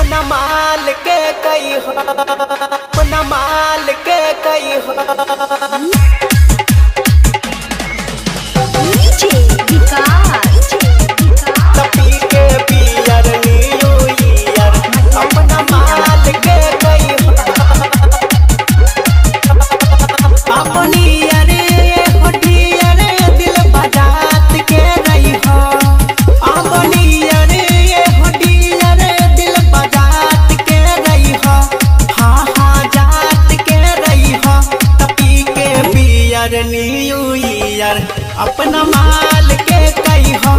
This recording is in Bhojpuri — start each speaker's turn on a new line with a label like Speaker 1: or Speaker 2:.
Speaker 1: अपना माल के कई हो, अपना माल के कई हो। पी के बियर न्यू ईयर अपना माल के कई हो। अपनी अरे होटियर दिल बजात के रही हो। अपनी अरे होटियर दिल बजात के रही हो। हाँ हाँ जात के रही हो। तपी के बियर न्यू ईयर अपना माल के कही हो।